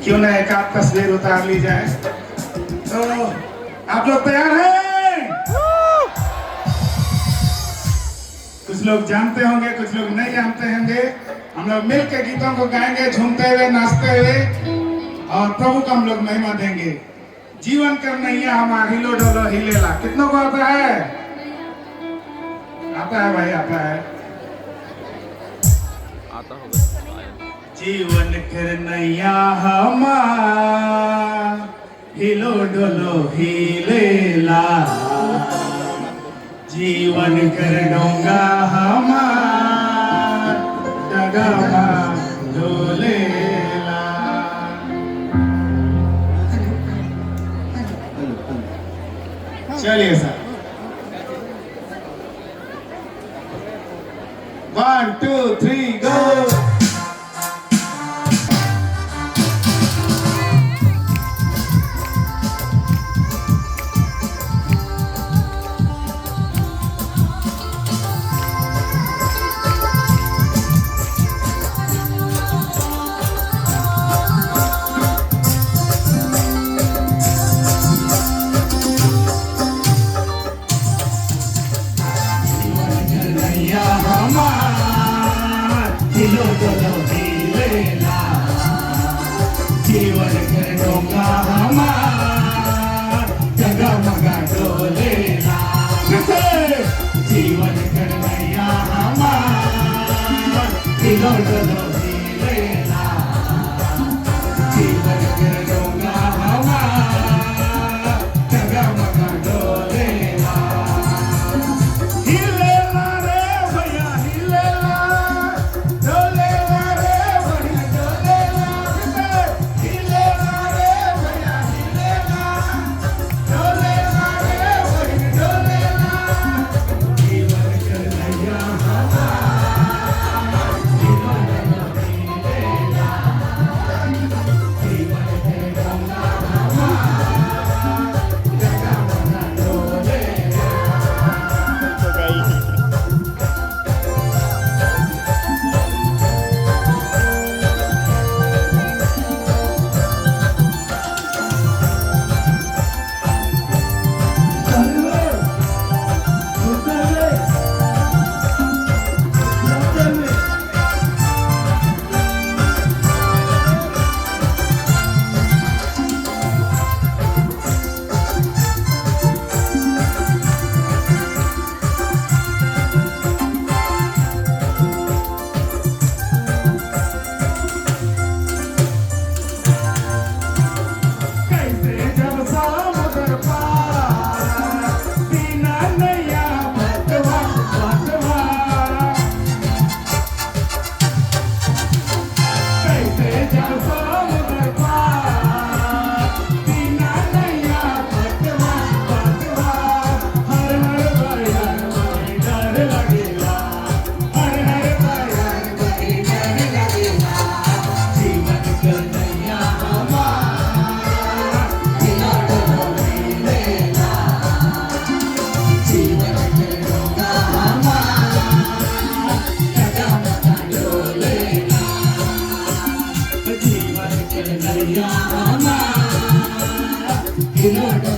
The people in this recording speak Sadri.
क्यों ना एक आध तस्वीर उतार ली जाए। तो आप लोग तैयार हैं? कुछ लोग जानते होंगे, कुछ लोग नहीं जानते होंगे। हम लोग मिल के गीतों को गाएंगे, झूमते हुए, नाचते हुए, और प्रभु को हम लोग महिमा देंगे। जीवन कर नैया हमार हिलो डोलो हिलेला। कितनों को आता है? आता है भाई, आता है। आता होगा शायद। जीवन कर नैया हमार हिलो डोलो हिलेला, जीवन कर डोंगा हमार डगमा डोलेला। चलिए सर, 1 2 3 गो। नैया हमार हिलो डोलो हिलेला, जीवन कर डोंगा हमार जगमगा डोलेला। फिर से। जीवन कर नैया हमार हिलो डोलो हिलेला, जीवन कर डोंगा हमार जगमगा डोलेला। हिलेला रे भैया हिलेला, डोलेला रे भैया डोलेला। हिलेला रे भैया हिलेला, डोलेला रे भैया डोलेला। जीवन कर नैया हमार हिलो डोलो हिलेला, जीवन कर डोंगा हमार जगमगा डोलेला। तो गई। कैसे जब समुद्र पार बिना नैया बतवा बतवा, कैसे जब समुद्र पार बिना नैया बतवा बतवा। हर हर बयान बड़ी डर लगेला, हर हर बयान बड़ी डर लगेला। जीवन कर नैया हमार हिलो डोलो हिलेला, जीवन कर डोंगा हमार जगमगा डोलेला। जीवन कर नैया हमार हिलो डोलो